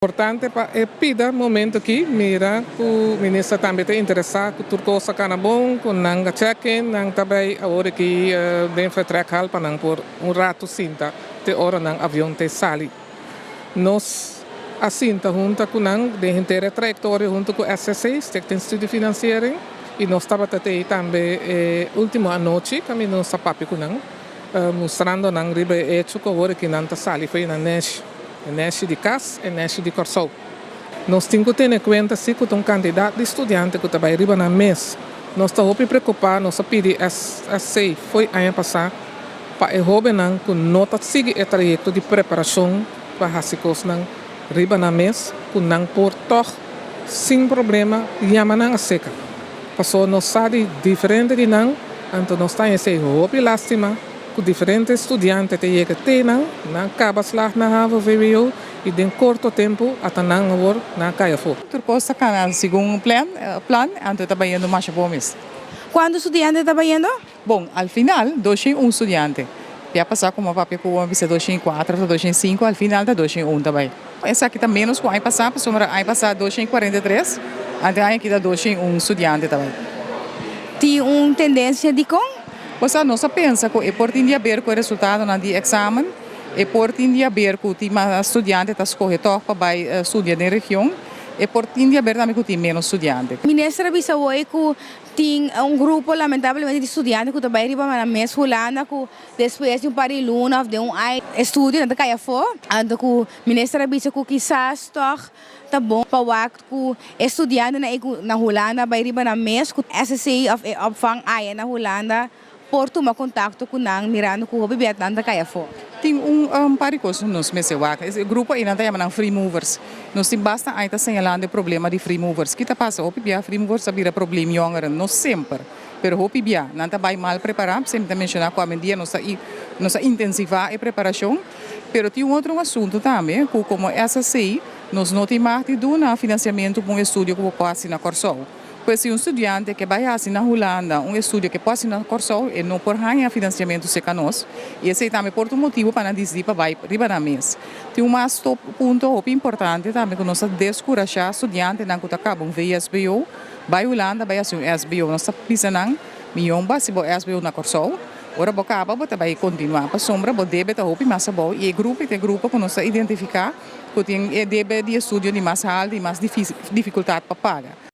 Importante pa e pida momento aki mira ku minister tambe ta interesá ku tur kos a kana bon, ku nan a check in, nan ta bai awor aki den vertrekhal pa nan por un ratu sinta te ora nan avion te sali. Nos a sinta hunta ku nan den henter e trayektoria huntu ku SSC, Stichting Studiefinanciering, i nos tabata tei tambe e ultimo anochi kaminda nos a papia ku nan, mustrando nan riba e echo ku awor aki nan ta sali fo'i nan neshi, e neshi di kas, e neshi di Kòrsou. Nos tin ku tene kuenta si ku ta un kantidat di studiante ku ta bai riba nan mes. Nos ta hopi preokupá, nos a pidi SSC fo'i aña pasá pa e hóbennan ku no ta sigui e trayekto di preparashon pa hasi kosnan riba nan mes ku nan por tòg sin problema yama nan aseka. Paso nos sa di diferente di nan, anto nos ta esei hopi lástima ku diferente studiante ta yega te nan, nan kaba slag na havo vwo i den korto tempu ata nan awor nan a kai afó. Tur kos ta kana segun plan, plan, anto ta bayendo masha bon mes. Kuantu studiante ta bayendo? Bon, al final, 201 studiante. Ya pasá komo papia ku a bisa 204 òf 205, al final ta 201 ta bai. Esaki ta ménos ku aña pasá, pasobra aña pasá 243, anto e aña aki ta 201 studiante ta bai. Tin un tendensia dikon? Osea, nos a pensa ku e por tin di aber ku e resultadonan di eksamen, e por tin di aber ku tin mas studiante ta skohe tòg pa bai studia den region, e por tin di aber tambe ku tin ménos studiante. Minister a bisa hoy ku Tin un grupo lamentablemente di studiante ku ta bai riba nan mes Hulanda ku despues di un par di luna òf den un aña estudio nan ta kai afó. Anto ku minister a bisa ku kisas tòg ta bon pa wak ku e studiantenan ei ku na Hulanda bai riba nan mes ku SSC òf e opvang aya na Hulanda por tuma kontakto ku nan mirando ku hopi bia nan ta kai afó. Tin un par di kos nos mester wak. E grupo ei nan ta yama nan free movers. Nos tin basta aña ta señalando e problema di free movers. Ki ta pasa? Hopi bia free movers ta bira problem yongeren. No semper, pero hopi bia nan ta bai mal prepará. P'esei mi ta menshoná ku awendia nos ta nos a intensivá e preparashon. Pero tin un otro asuntu tambe ku komo SSC nos no tin mag di duna finansiamentu pa un estudio ku bo por hasi na Kòrsou. Pues si un studiante ke bai hasi na Hulanda un estudio ke por hasi na Kòrsou, e no por haña finansiamentu serka nos i esei tambe por ta un motibu pa nan disidí pa bai riba nan mes. Tin un mas punto hopi importante tambe ku nos ta deskurashá studiantenan ku ta kaba un VSBO bai Hulanda bai hasi un SBO. Nos ta bisa nan, Mion bo hasi bo SBO na Kòrsou, ora bo kaba bo ta bai kontinuá pasobra bo debe ta hopi mas abou i e grupo ta e grupo ku nos ta identifiká ku tin e debe di estudio di mas haltu i mas difikultat pa paga.